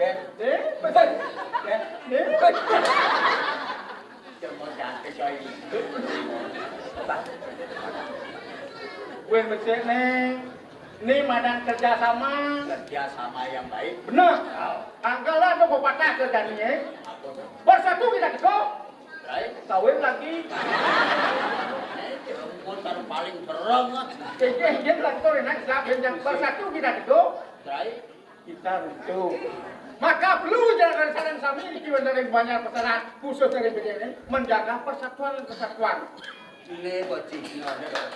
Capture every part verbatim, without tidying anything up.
Nih, nih. Cuma jatuh coy. Gue mesti nih. Ini madan kerjasama. Kerjasama yang baik. Benar. Angkala ada pepatah kerjanya. Apa tuh? Bersatu kita teguh. Baik. Kawin lagi. Ini motor paling bereng. Jadi, dia bilang tuh enak, siapa yang bersatu kita teguh. Baik. Kita runtuh. Maka perlu jalan saling sami di kiwan dari banyak pesanan khusus dari B D N menjaga persatuan dan kesatuan. Ini bocihnya ada.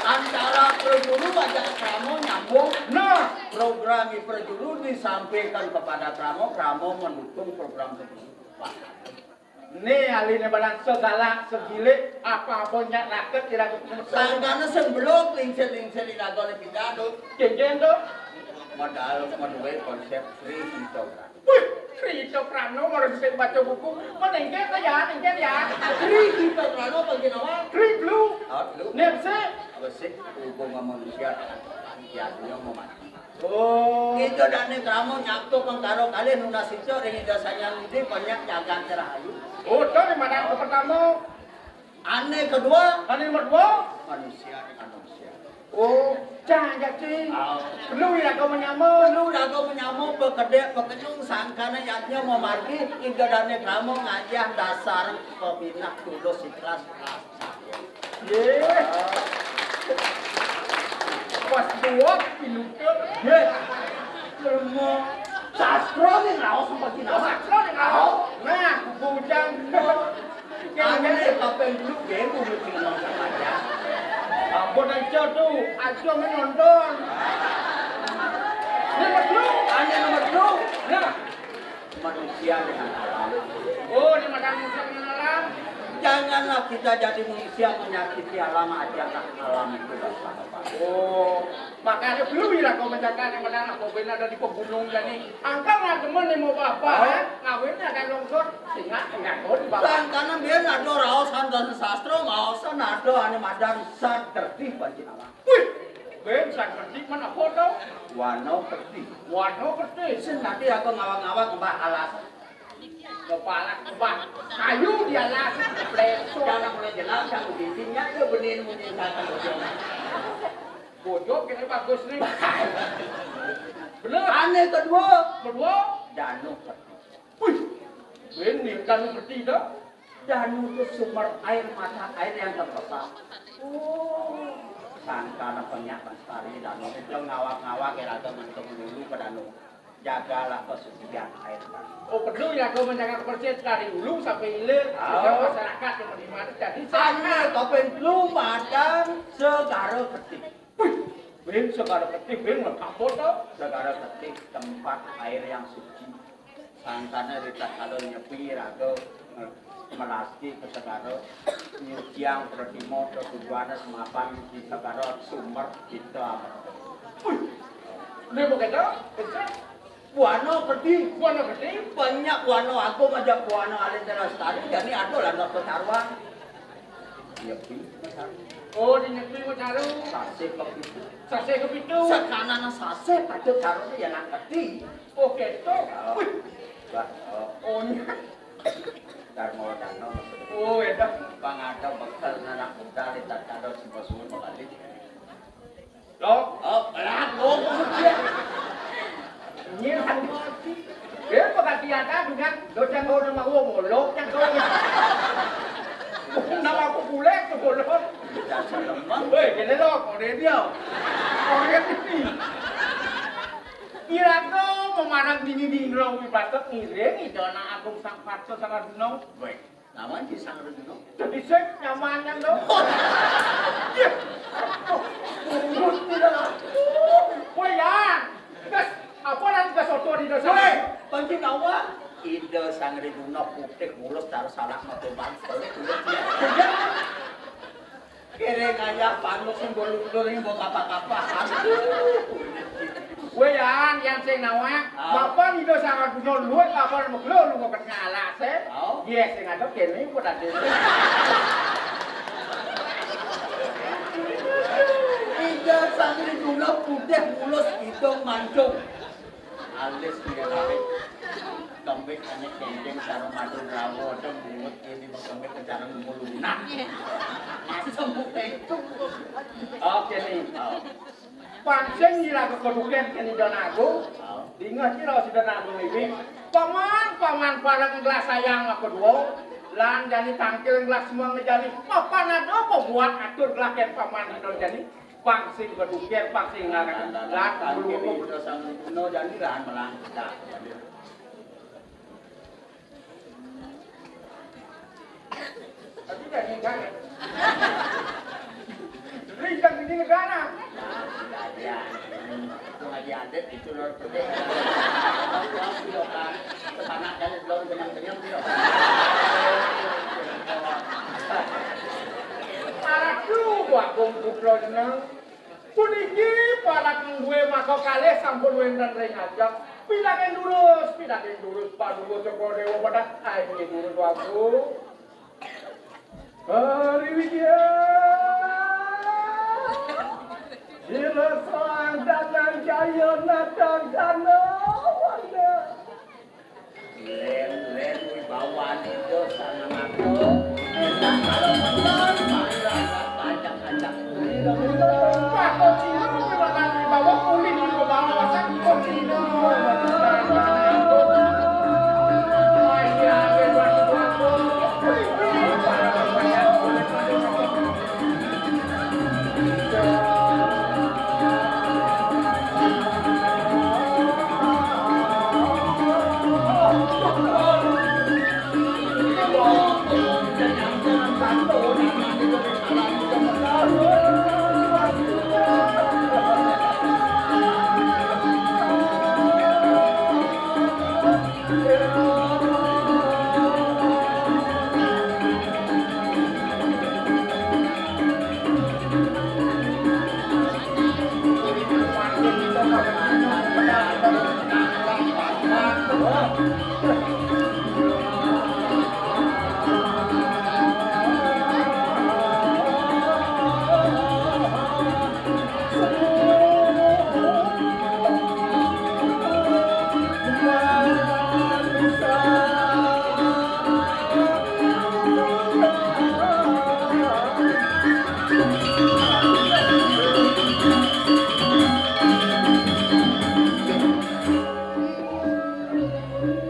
Antara perguru baca kramo nyambung. Nah, program perguru disampaikan kepada kramo, kramo mendukung program tersebut. Nih, ahli nih barang segala segilik apa-apa nyak raket iraga. Sangkana sing belum lingsir-lingsir iraga nih pindah tuh. Cincin tuh. Modal, modal konsep Sri Hito. Wih, Sri Hito Prano, baru bisa baca buku. Mana engke tuh ya, engke ya. Sri Hito Prano bagi nama? Sri Blue. Oh, Blue. Nih, sih. Apa sih? Hubung sama manusia, kan? Jatuhnya mau mati. Oh. Ida dane krama nyakto kang karo kalih nunas ica ring Ida Sang Hyang Widhi, panjak jagat rahayu. Oh, to ning manang pertama. Ane kedua. Ane nomor dua. Manusia dengan manusia. Oh, cah jati. Ah. Perlu iraga menyama. Perlu iraga menyama, pekedek, pekenyung, sangkana yadnya memargi, Ida dane krama ngajah dasar pepinah tulus ikhlas. Yeh. Pas dua, pinutul. Yeh. Lemo. Sastra ning raos apa sih? Oh, sastra ning raos. Nah, bujang. Ane kaping dulu, ya, Bu, mesti ngomong sama aja. Ampun aja tuh, aja main nonton. Ini nomor dulu. Ane nomor dulu. Nah. Manusia dengan alam. Oh, ini makan manusia dengan alam. Janganlah kita jadi manusia menyakiti alam, ajaklah alam itu bersahabat. Oh, makanya perlu iraga menjaga yang menang apa benar ada di pegunungan ini. Angkal nggak demen nih mau apa, oh, eh? Ngawinnya ada longsor, singa enggak mau di bawah. Sangkana biar ada raosan dan sastra, raosan ada ane madan sad tertib bagi alam. Wih, ben sak kerti man apa to? Wana kerti. Wana kerti. Sing nanti aku ngawang-ngawang ngembah alas. Kepala ngembah kayu di alas. Pleso. Jangan mulai jelas, kamu bimbingnya ke benih munyi kata bojo. Bojo kene bagus nih. Bener. Ane kedua. Kedua. Danu kerti. Wih, ben nih danu kerti dah. Danu itu sumber air mata air yang terbesar. Oh, sangkana penyak lestari danu itu ngawak-ngawak ya raga mentung dulu ke danu. Jagalah kesucian air danu. Oh, perlu ya kau menjaga kebersihan dari hulu sampai hilir sehingga, oh, masyarakat yang menikmati jadi sehat. Ane topeng lu madan segara ketik. Wih, ben segara ketik ben lengkap to. Segara ketik tempat air yang suci. Sangkana rita kalau nyepi raga, eh, melaski ke segara, nyuciang pertimo ke tujuannya semapan di segara sumber kita. Wih, ini begitu? Betul? Buana gede. Buana gede? Banyak buana agung aja buana alit dan lestari, jadi ada lah ndak ketaruan. Nyepi. Oh, di nyepi mau taruh. Sasih kepitu. Sasih kepitu. Sakanan sasih pada taruhnya ya nak gede. Oh, gitu. Oh. Wih. Bah, oh. Oh, iya. Darmo Dano. Oh, iya. Bang ada bekal anak muda di tak ada semua semua kali. Lo? Oh, lah, lo. Ini kan mati. Eh, pekerjaan kan dengan dosa kau nama gua molok yang kau. Nama aku bule ke molok. Dasar lemah. Woi, kene lo, kau dia. Kau dia ini. Iraga memarang dini di Indra Upi Pasek ngiring Ida Anak Agung Sang Patsa Sang Arjuna. Woi, lawan di Sang Arjuna. Jadi sing nyaman yang dong. Iya. Urut tidak. Woi, ya. Gas, apa nanti gas oto di dasar? Woi, penting awak. Ida Sang Arjuna putih mulus cara salah metu bangkel. Kere kaya panuk sing mbok lutur, sing mbok kapah-kapah. Aduh. Kowe yan, yan sing nawak. Ah. Bapak Ida Sang Arjuna luwih kapan meglo lunga ket ngalase. Oh. Yes, sing ada kene kok tadi. Ida Sang Arjuna putih mulus hidung mancung. Alis dia tarik. Kembik anak kéngkéng sareng madu rawa, tem bungut ini mengkembik ke sareng mulunan. Asem itu. Oke nih. Oh. Pang sing nyilaka keduken kene Danagung. Oh. Dingeh sira Sida Nagung iki. Paman, paman pareng gelas sayang kedua. Lan jani tangkil gelas semua ngejani. Papan ada apa buat atur gelas ken paman kita jani. Pang sing keduken, pang sing ngarang. Lan tangkil itu sang guna jani lan melangkah. Tapi dari negara. Dari negara. Itu lagi adat itu lor putih. Itu kan sepanak dari lor kenyang-kenyang dia. Parah juga Agung Putra Jeneng. Puniki parak duwe maka kalih sampun wénten ring ajeng. Pidangen durus, pidangen durus paduka Cokor Dewa Pedang. Ayo durus waktu. Hari Widya. Sila sang danang jaya natang dana wanda. Lén-lén wibawané dosa nang atur. Éndah kalau menang, panjang-panjang. Pak Kocina wibawa, wibawa pulih di bawah wasan Kocina.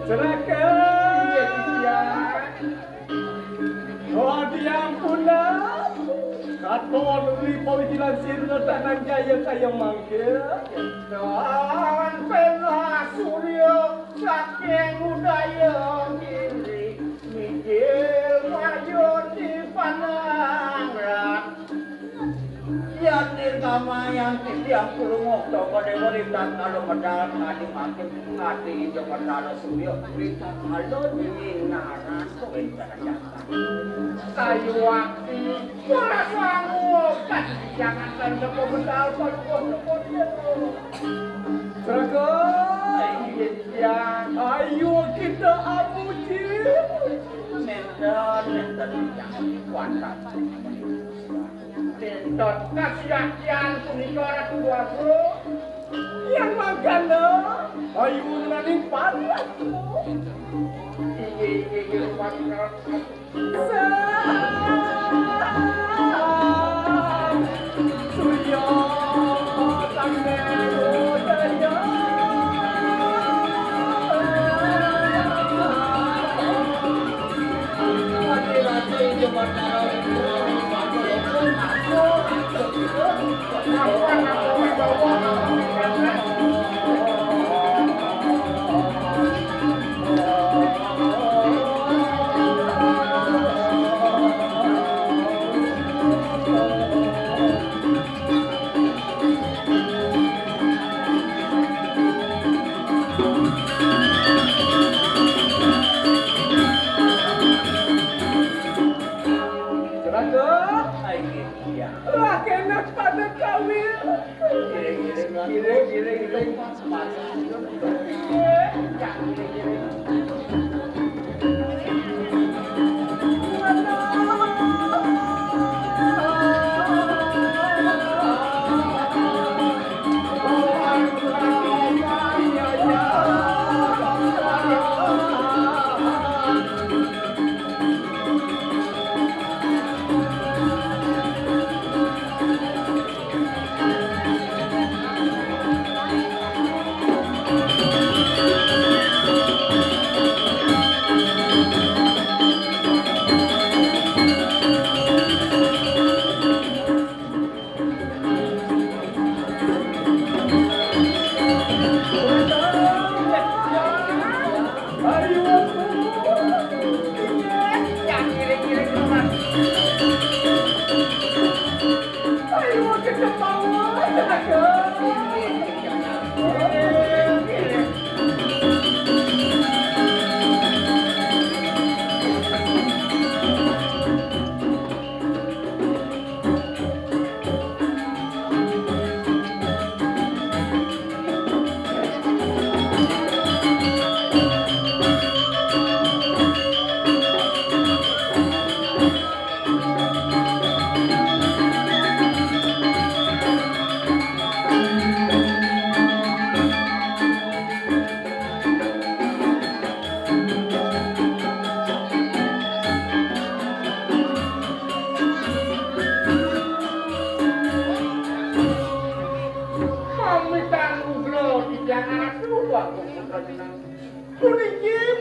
Serahkan. Oh, diampuna. Katon uli pawijilan sirna tanang jaya kaya mangke. Tan pena surya saking udaya ngiring mijil mayun di panangrat. Yan nirkamayan titiang kulunguh toko dewa ritan kalo medal ngadi makin ngadi ijo medal surya ritan kalo dingin naran kawin ternyata. Kayu wakti, wala sangu, kan jangan kan toko medal paduka toko dewa. Serahkan. Iya, iya. Ayo kita amuji. Nenten, nenten, jangan kuantar. Nenten, kasihan punika Ratu Agung. Yang mangkana, ayo nani panas. Iya, iya, iya, panas.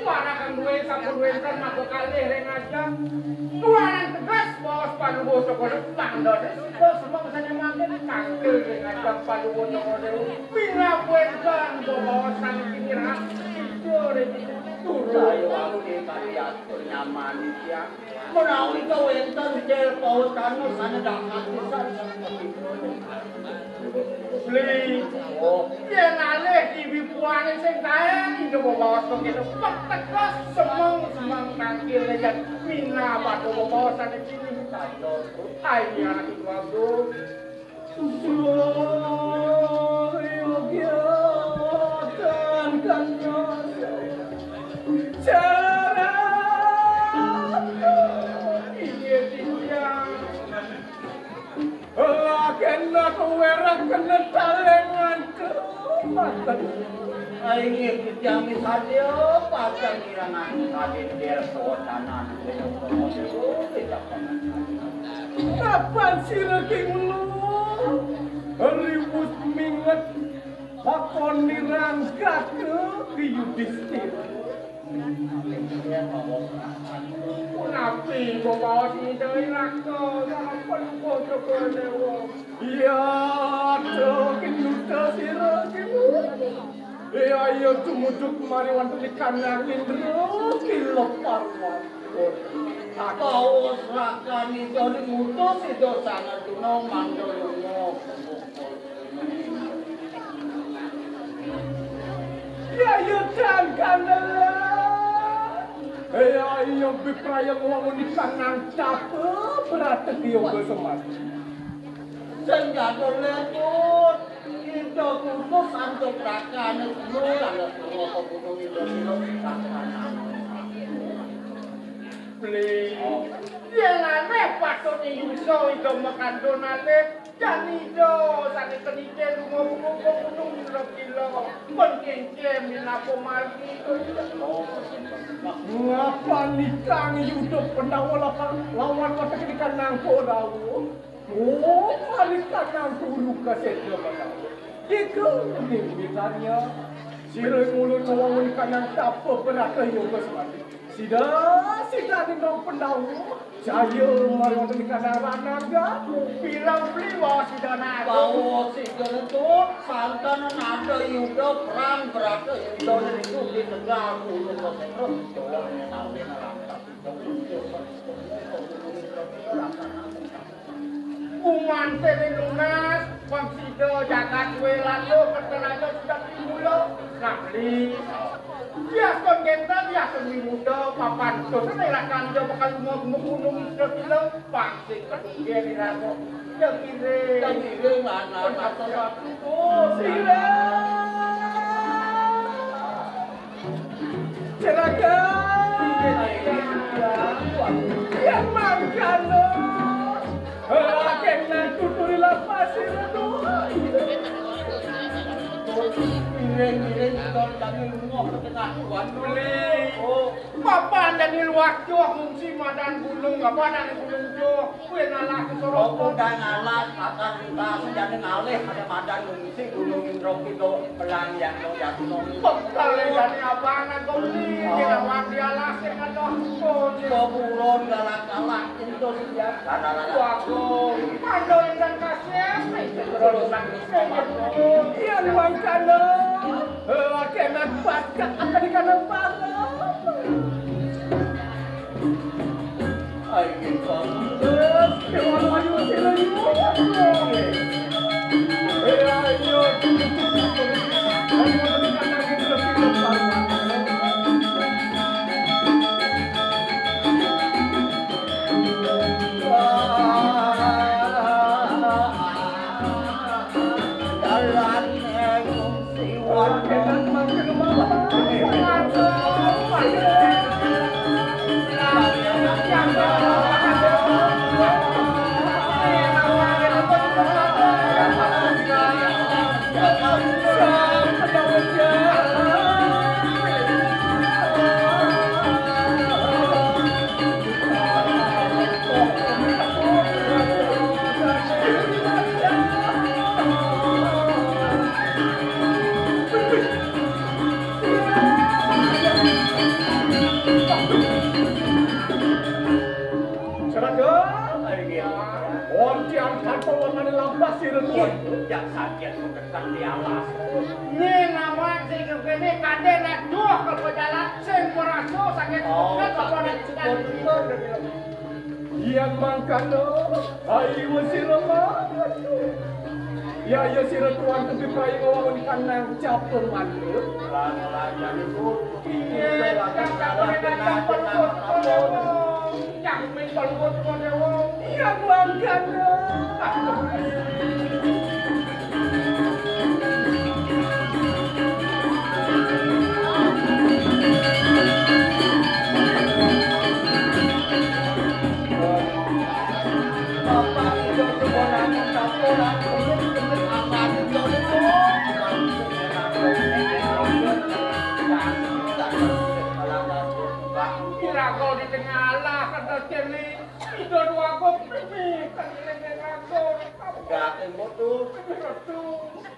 Para kang duwe sampun wénten maka kalih ring ajeng. Tuanan teges baos panuwuh saka Lembang Dada. Sida semeng sané mangkin tangkil ring ajeng panuwuh saka Déwa. Pinab wénten babaosan kinirat sida ring turu. Saya walu dikali atur nyamani tiang. Menawi kawénten cel pausana sané dahat pisan. Beli. Oh. Yén alih diwibuhané sing kaé, Ida bebaos kéné pek tegas semeng-semeng tangkil jan minab pada bebaosané kini. Ai, anak itu aku. Susuh yogyatan kana cara. Iya, iya. Lakena kuwerah kena talengan kematen. Inggih, titiang misadya pacang ngirangan kadéndél sawacanan. Kapan sira Ki Mulu? Riwus minget pakon nirang kaka Ki Yudisthira. Punapi bebaos Ida Raka, sampun putra Déwa? Ya, aduh, kenuta sira, kenuta. Ya, iya, tumujug mari wonten di kandang Indra, Kila Parwata. Kaos rakan Ida ngutus Ida Sang Arjuna mangda lunga. Ya, ya, dan kanela. Ya, iya, bipraya ngwangun ikan nang tapa, berarti yoga semati. Sing jatuh lekut, kita putus antuk rakane dulu, kalau semua pembunuh itu dulu, rakane. Beli. Yang aneh patut diusul itu makan donale. Jan Ida sané kenike lunga-lunga gunung Indra Kila. Pun kéngkén minapa margi. Ngapa nikang Yuda Pandawa lawan, lawan watek ikan nangko rawuh? Oh, mari kanang turu ka sétra Pandawa. Ika ini wiwitannya. Sira ngulun ngwangun kanang tapa berata yoga semati. Sida, sida nindong Pandawa. Jaya mari wonten ing kandhang lanang, ya. Bilang beli wae sida nang. Bawa sida nentut, santan nada Yuda, perang berada Yuda niku di tegal gunung Kosengro, Jawa Tengah, Lampung. Pungantene lunas, wong sida jagat duwe lado, ketenaga sudah timula. Nah, beli. Yastun genten, yastun wimuda, papan dosa nerakan ya bakal lunga gunung Isra Kila, pangsit ketinggian iraga. Ya kire. Ya kire, mana? Oh, sira. Celaka. Yang mangkana. Lelaki nang tuturi lapas itu. Miring-miring kita jane lunga ke tengah tuan beli. Oh, papan jane luas joh ngungsi madan gunung apa nang gunung joh. Kuwi ngalah ke Sorokan. Kok udah ngalah, akan kita sejane ngalih ada madan ngungsi gunung Indra kita pelan yang lo jatuh. Kok kale jane apa nang kau ni? Kita wang di alas yang ada. Kok buron galak-galak itu sejak. Waduh, mandor dan kasih. Terus Iya, nuwun kala. Lelaki anak bakat akan dikandang para. Ayo, Pak. Dewa Ayu, sila, ayo. Eh, ayo. Ayo, dikandang terus, kita para. Seragam, ayo, iya. Ordian tanpa warnane lampah sira tuan. Yang saja mendekat di alas. Ning awak sing kene kate nek duh kebo jalan sing ora suh sakit. Oh, sakit cukup betul. Yang mangkana, ayo sira mangkana. Ya, ya sira tuan tepi paring wawan kanang capur mantra. Lan, lan, lan, iku. Iya, Kira kau di tengah alah kata Stanley. Sudah dua kau mimi kan ini ngatur. Enggak, ilmu tuh.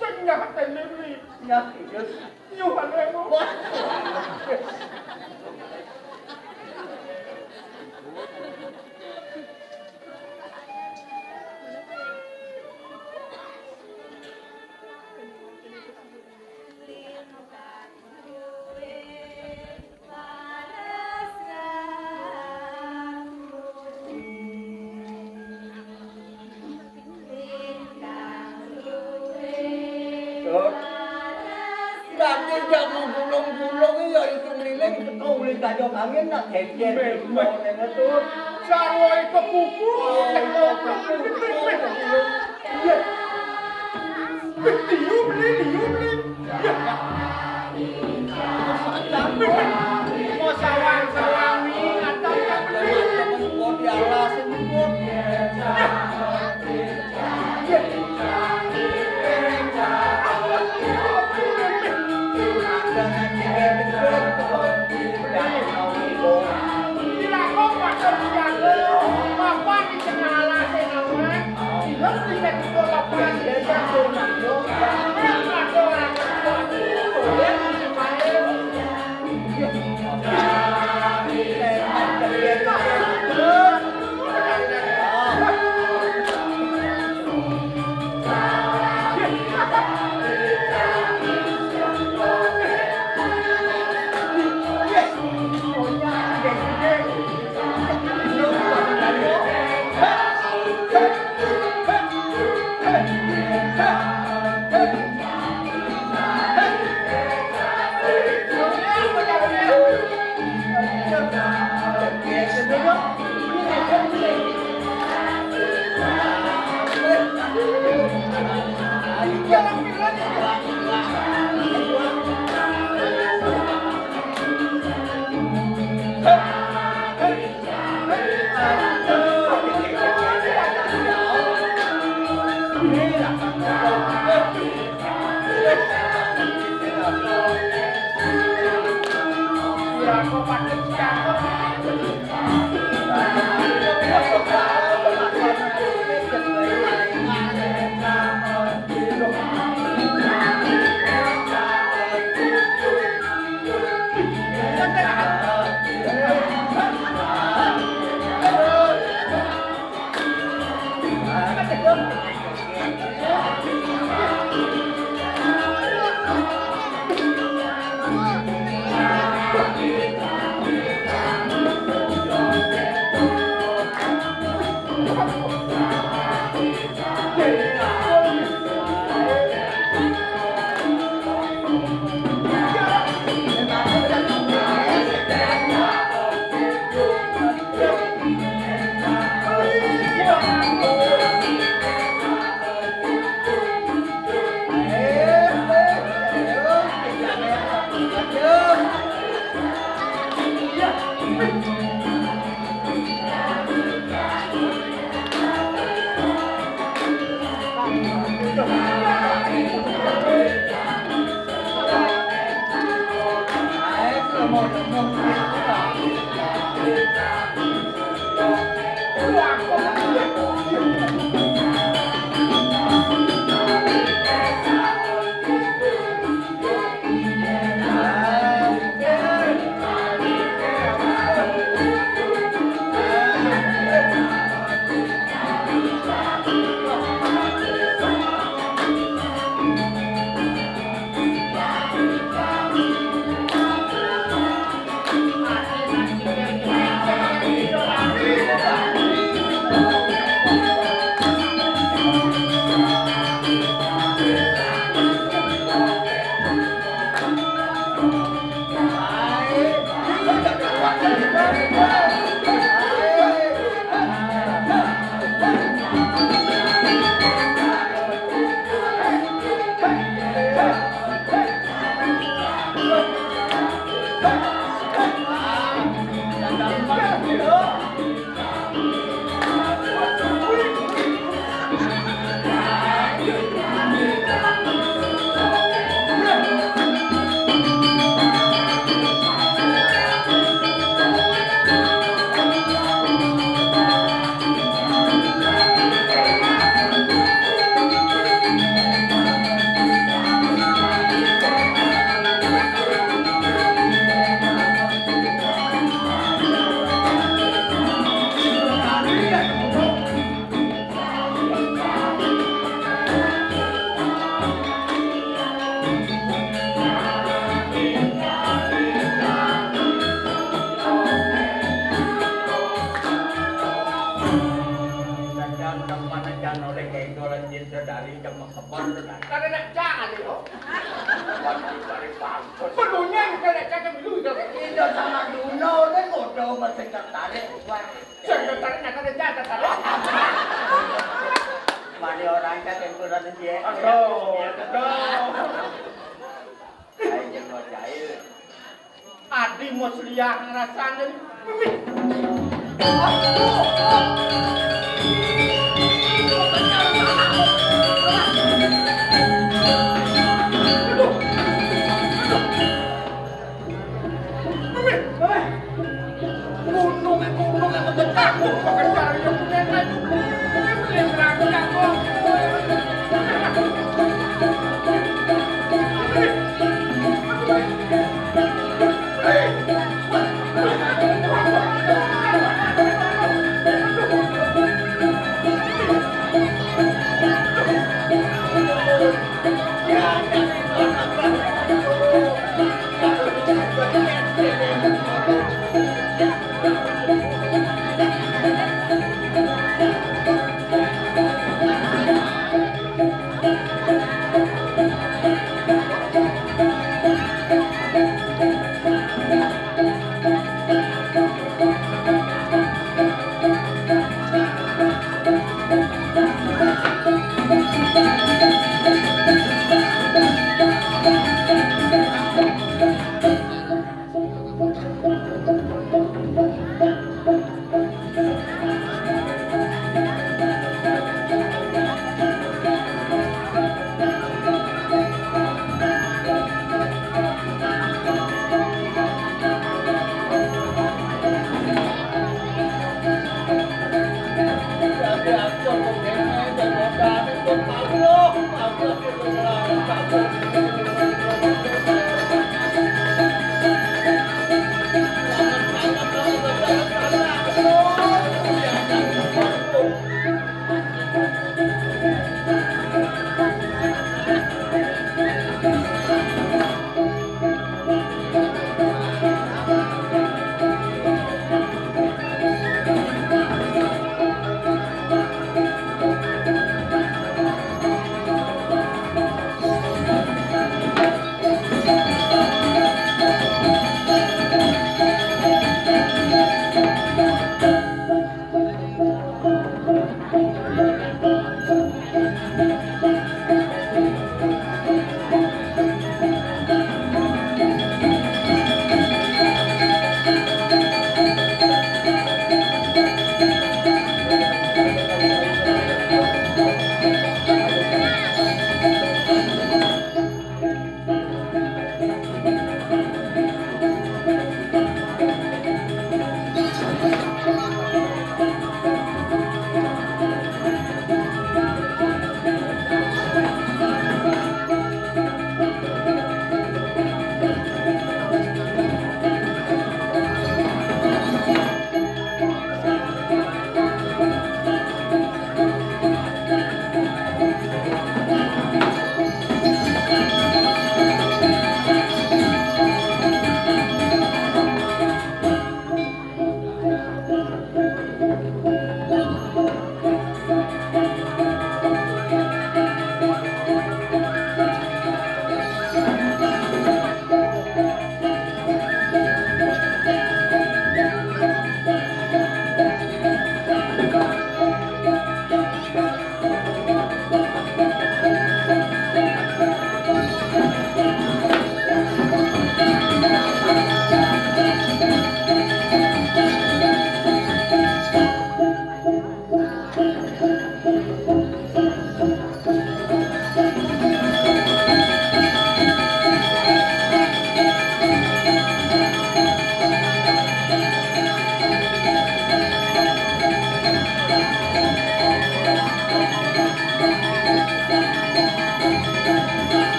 Sing nyahatin diri. Ya, iya. Nyuhan ilmu. Wah. Dadi jamu gulung-gulung ya itu ngiling teko uli kaya angin nak jejer. Sarwa iku kuku. Iya. Tiup, tiup, tiup. Jangan kemana, jangan oleh kayak itu, oleh dia sadari, cuma kebon, kan? Karena nak cari, oh. Kebon, cari bangkus. Perlunya juga nak cari dulu, itu. Itu sama Duno, kan bodoh, masih tertarik, Pak. Sing tertarik, nak ada jangan tertarik. Mari orang cari yang kurang dia. Aduh, aduh. Ayo, jangan jahil. Adi Musliah ngrasane. Mimih. Aduh. Mimih. Mimih. Gunung, gunung, gunung.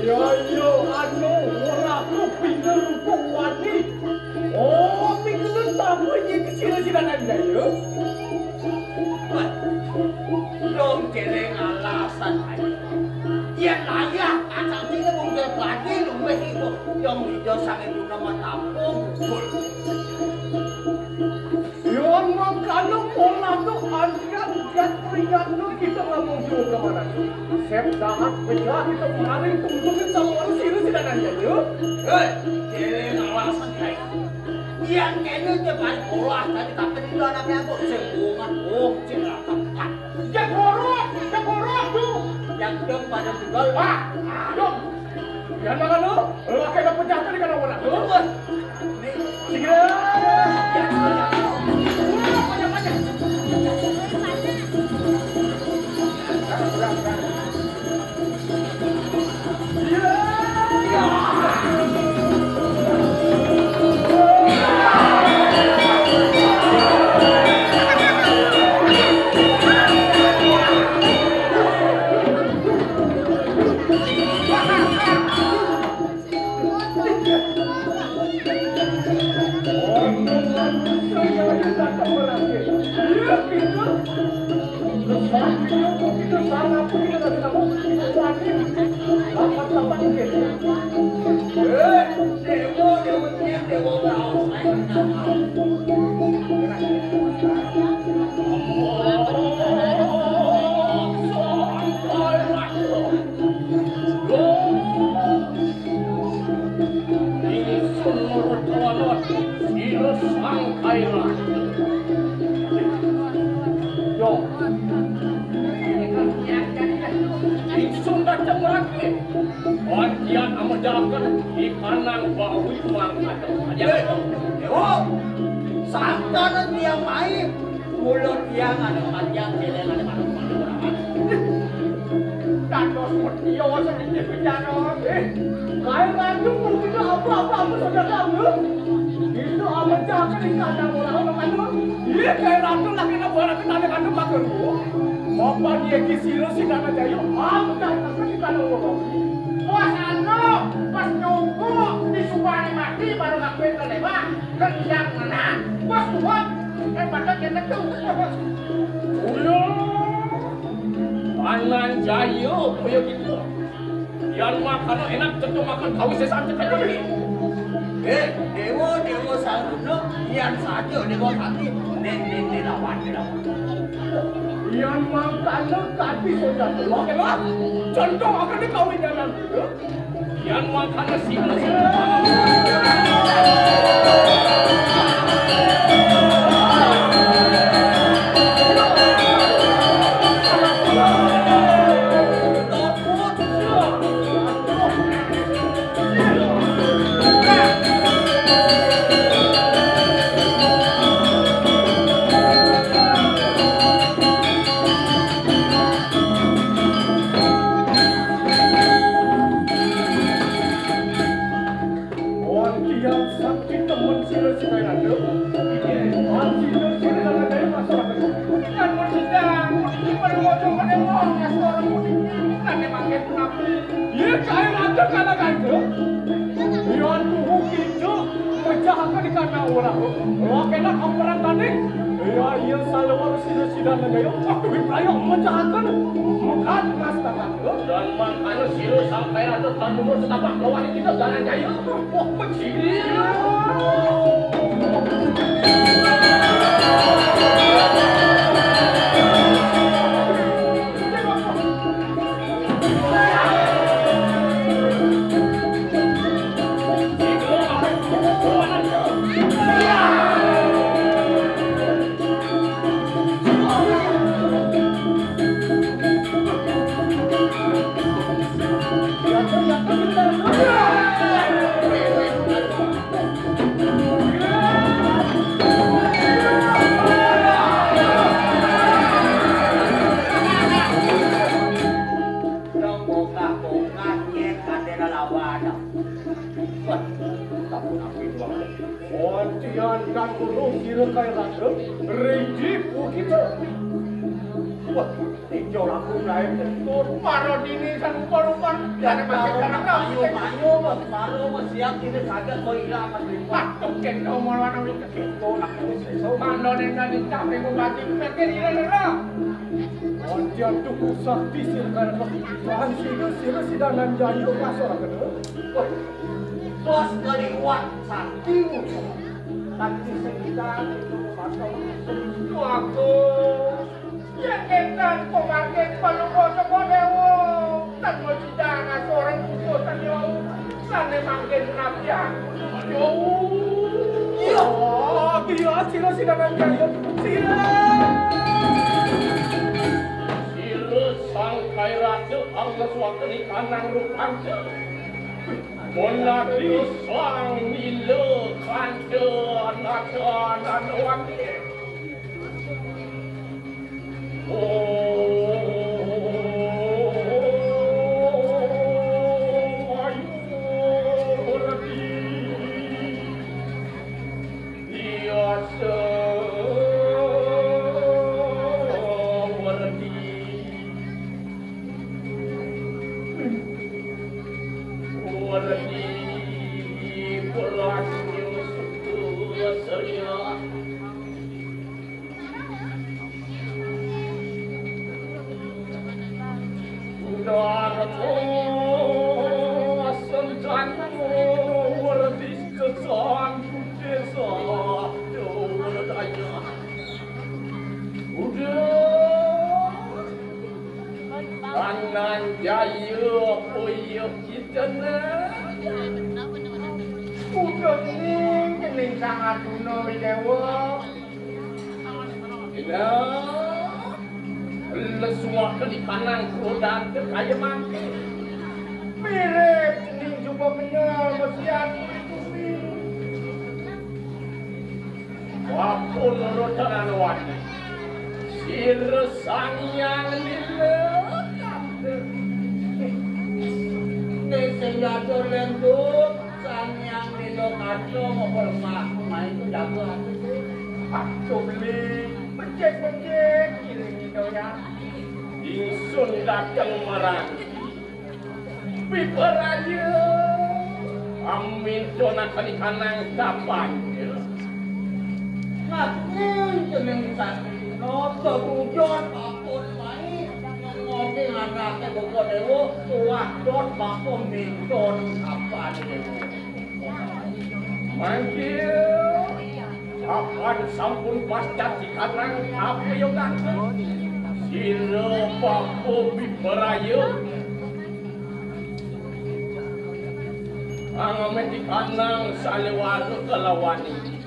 Ya, ya, anu, ora aku pinter rupa wani. Oh, pinter tamu iki sira-sira nang jaya. Wah, dong jeleng alasan ae. Yen layah kacang dina mung bagi luwih iku. Yang hijau sange guna matampung. Yon mangkana pola tu antian gat peringat tu kita ngomong juga kemana tu. Sep jahat pecah kita maring tungtungin sama orang sini tidak nanya tu. Hei, kiri ngawasan kai. Yang kena je balik pola tadi tak kena anaknya aku. Sembungan, oh, cerita. Cek borok, cek borok tu. Yang dong pada tinggal. Ah, dong. Yan mangkana, lelaki na pejahte di kana wenak. Betul. Nih, segera. Ingsun Murdawana, sira sangkaira. Yo. Ingsun daceng lagi. Panjian amejaken ikanang bawi mangkata. Eh, Dewa, sangkana tiang main. Mula tiang ane panjang, jeleng ane manuk, manuk ora mati. Dados setia sedikit bicara, eh. Kae ratu mungkin apa-apa aku sudah tahu. Itu apa jahat di kandang orang orang anu. Iya, kae ratu lagi nak buat aku tanya kandung makan. Apa dia kisilo si dana jayo? Aku tak tahu di kandang orang. Pas anu, pas nyungkuk di subane mati baru ngakuin ke lewat. Kenyang menang. Wah, kuat. Eh, pada kena tuh. Ulo. Pananjaya kaya gitu. Yan makana enak, cocok makan kawis sesan cekak ini. Eh, Dewa, Dewa Saruna, yan saja Dewa Sati. Nih, nih, nih, lawan, nih, lawan. Yan makana kati soda tua, kan? Contoh akan dikawin jalan. Yan mangkana sing Wan kian sakti temen sira sira ado. Wan sira sira ado masalah. Kan mun sedang, mun iki perlu ngocok kene wong, ya suara mun iki. Kan emang kayak nabi. Iya, kayak ada kata kan, Cuk. Iya, tuh, gitu. Pecah apa di kandang orang? Lo kena operan tadi? Iya, iya, selalu harus sida-sida negara. Waktu di pelayo mecahakan. Mekat, Mas, takan. Dan mangkana sira sampai ratus tahun umur setapak lawan kita jalan jaya. Wah, pecil. Dong bongkah-bongkah nyén kadéna lawan. Wah, tapi napi doang. Ontian kan kudu kira kaya raga, ring dipu kita. Wah, ijo laku naik betul. Para dini kan umpal-umpal. Jane pakai tanah kami. Mayu, mayu, mas, malu, mas, siap ini kaget, kok hilang, mas, lipat. Aduh, kento malah nang itu. Kento, nak, kento, sesok. Mandone nang dicap, ibu bati, mikir, ira, ira. Ontian tuku sakti sira kaya raga. Lan sira, sira sidanan jayu, kasor kena. Wah, bos kaliwat sakti. Sakti sekitar itu pasang. Waduh, yen kénten pemangkin Palungguh Sema Déwa, tan mesti ngasorang kukusan yo. Sané mangkin rakyat. Yo. Iya, iya, sira sidanan jayu. Sira. Sira sang kairatu angga suwakani kanang rupanta. Monadi sang nila kanta nata nanawati. Oh, ayu, Rati. Biasa werdi. Werdi berasnya suka seria. Udah senjata werdi kesan desa. Udah. Udah. Anang jaya apa iya kita nak? Udah ning kening Sang Arjuna Widewa. Ina, lesuak ke di kanang kerodan ke kaya mati. Mirip ning jumpa kena mesiat kulit kuning. Wapun rodanan wani. Sira Sang Hyang Nila Kanta. Nek sing jatuh lendut, Sang Hyang Nila Kanta mau lemah, main tu jago aku tu. Aku beli, becek-becek, kirim kita ya. Ingsun datang marang Piperaya. Amin donakan ikanang kapan. Ngaten jeneng sasina ketujon bakul wae. Ngopi anake Bapak Dewa, kuat dot bakul minton kapan. Mangkil. Apan sampun pascat dikanang kapayogan. Sira paku piperaya. Angamé dikanang salewara kalawan iki.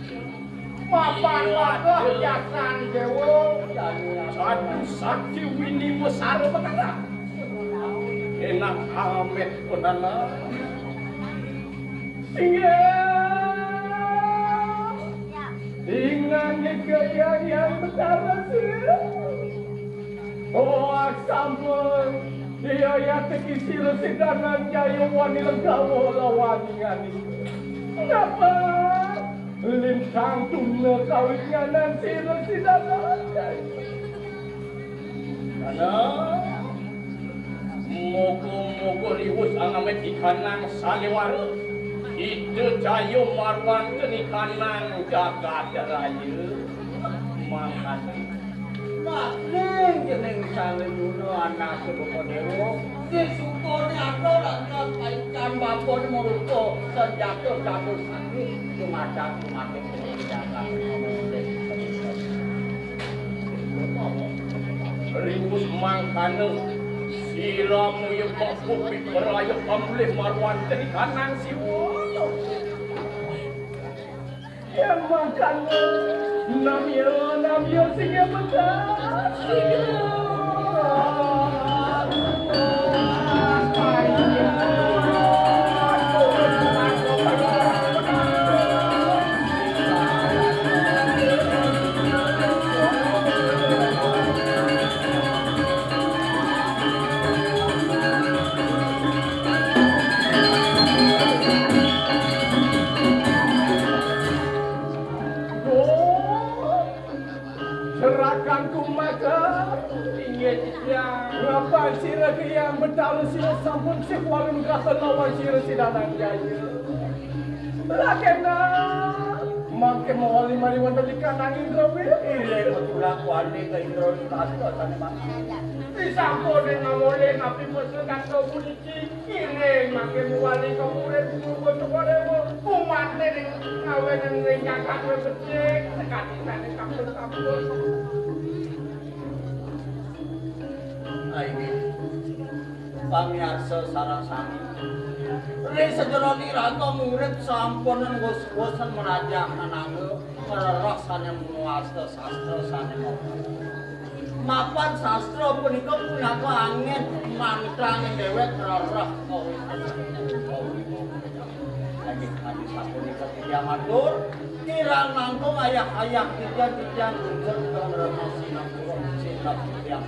Mapan wagah jasan dewa. Sadu sakti wini mesara betara. Enak amet konana. Singgah. Ingan nyegah yang betara sih. Oh, sampun. Iya, ya, teki sira sidanan jaya wani legawa lawan ingani. Napa? Lintang tuna kawit nganan sira sidanan jaya. Kana, moga-moga riwus angamit ikanang salewara. Ida jaya marwanten ikanang jagat raya. Mangkana. Makning jeneng salewara anak Bapak Dewa. Sesukone ada lantas paikan bapane marupa senjata jatuh sakit. Dumadak dumadak. Ringus mangkana sira muya paku piperaya pamulih marwanten ikanang Siwa. Yang mangkana namya namya singa bekas. Yang Betara Sira sampun sih walung kata lawan sira si Danang Jaya. Lakena mangke mawali mari wonten di Kanang Indra wi. Inggih, betulan wali ke Indra Indra sane mangke. Disampun ing mamole napi pesen kata puniki. Inggih, mangke mawali ke murid guru Bocah Warema. Umat ning ngawening ring jagat we becik, sekadi sane sampun-sampun. Aini, pamiarsa sareng sami. Ring sajeroning raga murid sampun wus-wusen mrajah anangga ngrereh sane mawasta sastra sane mapan. Mapan sastra punika pinaka angin mantrane dewek ngrereh kawitan. Aini, aini sapunika titiang matur, kirang langkung ayah-ayah titiang-titiang guntur kang rena sinapura sinap titiang.